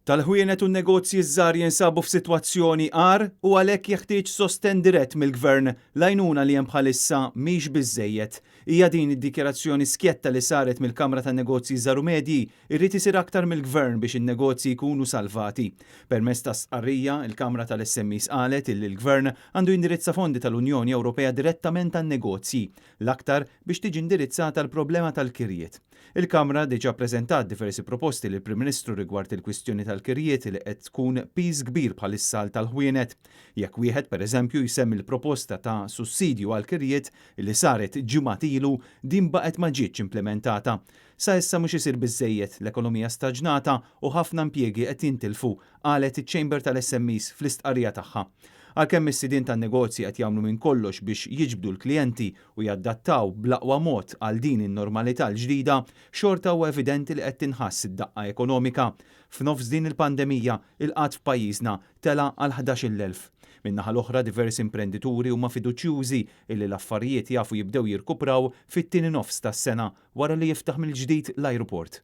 Tal-ħwienet u n-negozji ż-żgħar jinsabu f'sitwazzjoni agħar u għalhekk jeħtieġ sostenn dirett mill-Gvern. L-għajnuna li hemm bħalissa mhix biżżejjed. Hija din id-dikjarazzjoni skjetta li saret mill-Kamra tan-Negozji Żgħar u Medji, irid isir aktar mill-Gvern biex in-negozji jkunu salvati. Permezz ta' stqarrija, il-Kamra tal-SMEs qalet illi l-Gvern għandu jindirizza fondi tal-Unjoni Ewropea direttament għan-negozji, l-aktar biex tiġi indirizzata l-problema tal-kirjiet. Il-Kamra diġà ppreżentat diversi proposti lill-Prim Ministru rigward il-kwistjoni tal-kirjiet li qed tkun piż kbir bħalissa għal tal-ħwienet. Jekk wieħed, per eżempju, jsemmi l-proposta ta' sussidju għall-kirjiet li saret ġimgħat ilu, din baqgħet ma ġietx implimentata. Sa issa mhux isir biżżejjed, l-ekonomija staġnata u ħafna impjiegi qed jintilfu, qalet iċ-Chamber tal-SMEs fl-istqarrija tagħha. Għalkemm is-sidien tan-negozji qed jagħmlu minn kollox biex jiġbdu l-klijenti u jadattaw bl-aqwa mod għal din in-normalità l-ġdida, xorta huwa evidenti li qed tinħass id-daqqa ekonomika. F'nofs din il-pandemija, il-qgħad f'pajjiżna tela' għal 11,000. Min-naħa l-oħra diversi imprendituri huma fiduċjużi illi l-affarijiet jafu jibdew jirkupraw fit-tieni nofs tas-sena wara li jiftaħ mill-ġdid l-ajruport.